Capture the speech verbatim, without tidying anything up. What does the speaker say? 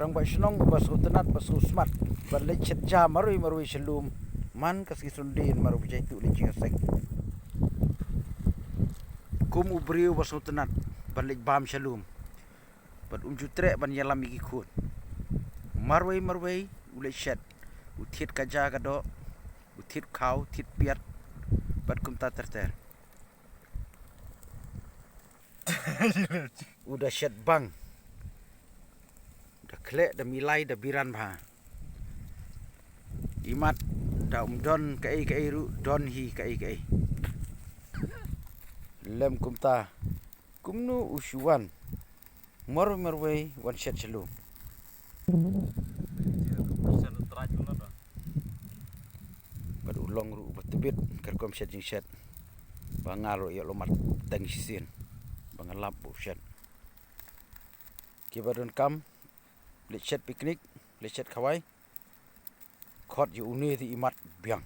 Rangbah shnong ba sngewtynnat ba sngewsmat ban leit shet ja marwei marwei sha lum man ka sngi Sunday marwei ba jaitu leit jingïaseng. Kum u briew ba sngewtynnat ban leit bam sha lum bad um ju treh ban ïalam ïa ki khun. Marwei marwei u leit shet, u thied ka ja ka doh, u thied khaw, thied piat bad kumta ter ter. U da shet bang, da khleh, da milai, da biran bha. Imat da um don kaei kaei ruh, don hi kaei kaei. Lem kumta, kumno u shu wan marwei marwei wan shet sha lum. Bad u long ruh uba tbit ka rukom shet jingshet ba nga ruh ïoh lum mat teng shisien ba nga lap ba u shet. Kiba donkam leit shet picnic, leit shet khawai, khot ïa une te imat biang.